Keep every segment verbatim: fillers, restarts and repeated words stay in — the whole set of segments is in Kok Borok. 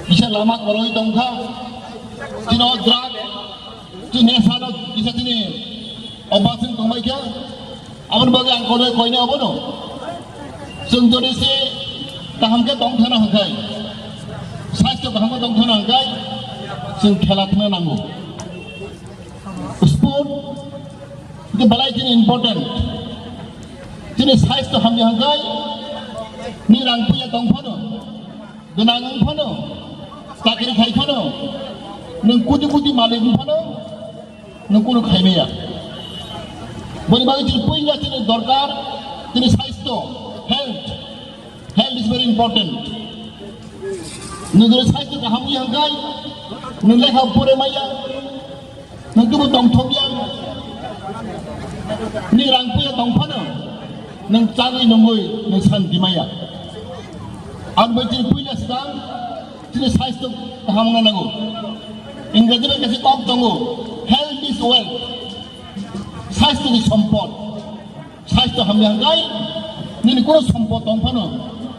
Kisa lama kwrwi tongkha, chini o drug, chini nesano kisa chini obasing tongbaikha, aboni bagwi ang koinai koinai obono. Chwng jodi se kaham khe tongthana hwnkhe, saisto kaham khe tongthana hwnkhe, chwng khela thwngna nango. Sport khe belai chini important. Chini saisto hamya hwnkhe, ni rang puya tongphano, gwnang wngphano, chakri khaiphano, nwng koti koti malik wngphano, nwng kunu khaimaya. Boni bagwi chini puila chini dorkar, chini saisto, health. Health is very important. Nwng jodi saisto kaham wngya hwnkhe, nwng lekha pore maya, nwng tubu tongthokya, nini rang puya tongphano, nwng chagwi nungwi nwng santi maya. Ang bai chini puila swkang, chini saisto kaham wngna nango. Ingraji bai kaisa kok tongo, "Health is wealth." Saisto ni sompot. Saisto hamya hwnkhe nini kunu sompot tongphano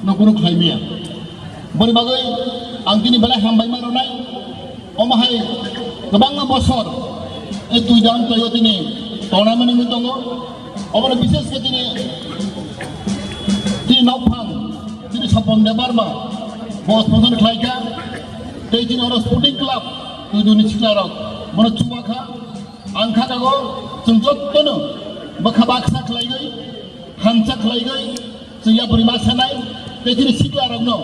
nwng kunu khlai maya. Boni bagwi ang tini belai hambai ma rwnai. Omo hai kwbangma bosor ei twi dam twiyo tini tournament wngwi tongo. Obono bishesh khe tini, tini nokphang, tini Sopon Debbarma bo sponsor khlaikha. Tei tini oro Sporting Club Twiduni siklarok bono chubakha. Ang kha jago chwng jottono bwkha baksa khlaigwi, hamsa khlaigwi, chwng yapri ma sanai, tei chini siklarokno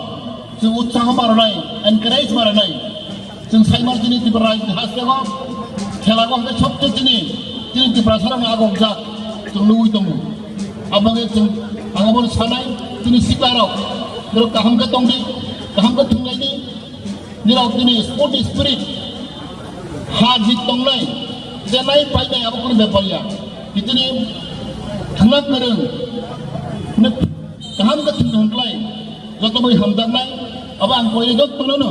chwng utsaho ma rwnai, encourage ma rwnai. Chwng saimar chini Tripura rajyo hasteo khelago hwnkhe sobse chini, chini Tiprasarokno agokjak chwng nugwi tongo. Aboni chwng ang abono sanai, chini siklarok, norok kaham khe tongdi, kaham khe thwnglaidi. Nirok tini sports spirit, har jit tongnai, jenai painai abo kunu bepar ya. Kitini thangna kwrwng, hwnwi kaham khe thwng hwnklai, joto bai hamjaknai, abo ang koini jottono no,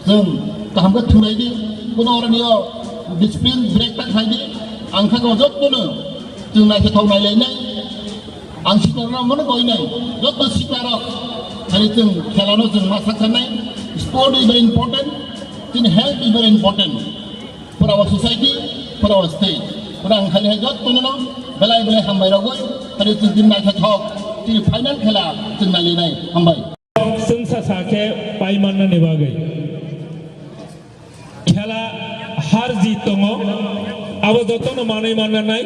chwng kaham khe thwnglaidi, kuno oroni o discipline break ta khlaidi, ang khe jottono chwng naithothok nailainai. Ang siklarokno mano koinai, joto siklarok, hani chwng khelano chwng ma saksanai, sport is very important, chini health is very important for our society, for our state. Pura ang khali hai jottono belai belai hambai rogoi, hani chwng din naithothok, chini final khela chwng nailinai, hambai. Chwngsa sa khe pai mannani bagwi. Khela har jit tongo, abo jotono manwi mannanai,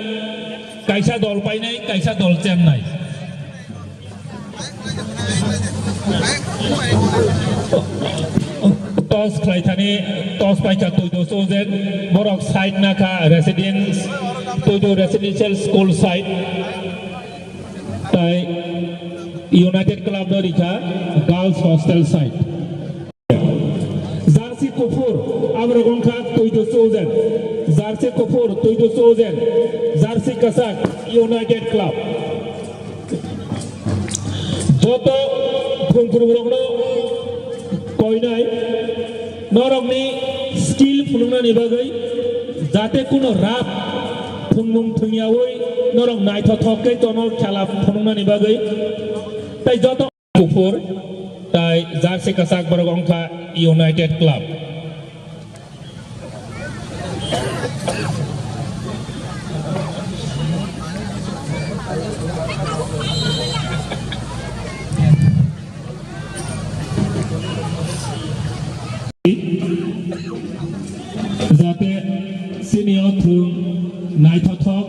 kaisa dol painai, kaisa dol chennai. Toss khlai thani, toss paikha Tuido Chojen, borok side nakha residence, Tuido Residential School side, tai United Club no rikha Girls Hostel side. Jersey kuphur, aborok wngkha Tuido Chojen. Jersey kuphur, Tuido Chojen. Jersey kwchak, United Club. Joto phungkhrukrokno koinai norokni skill phunuknani bagwi, jate kuno rap phungnung thwngyawi norok naithothok khe tono khela phunuknani bagwi. Tai joto Kuphur tai jersey kwchak borok wngkha United Club. Jate sini o thung naithothok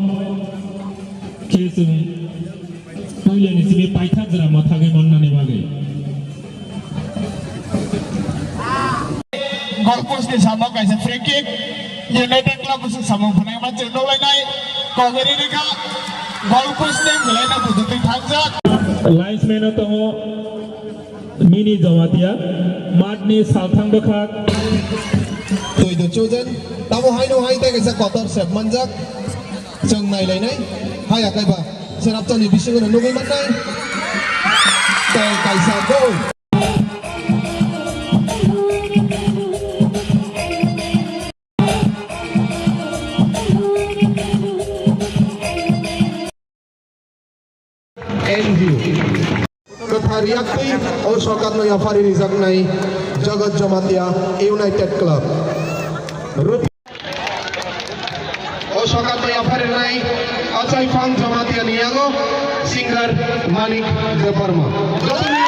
khe chwng Puilani simi paithak jora mwthagwi mannani bagwi. Goalpost ni samo kaisa free kick. United Club bwswk samung phwnai ma chwng nukhlainai. Kogeri rikha. Goalpost ni khwlaina bujutwi thangjak. Linesman o tongo Mini Jamatia. Mat ni salthang bwkhak. Tuido Chojen. Tamo haino hai tei kaisa kotor sep manjak. Chwng nailainai, haya kaiba, serapchani bisingo no nugwi mannai. Tei kaisa goal. N G O. Kwthar Yaktwi o sokatno yaphari rijaknai Jagat Jamatia United Club. Rup-, o sokatno yaphari rinai Achai Phang Jamatia ni yago singer Manik Debbarma. Jotoni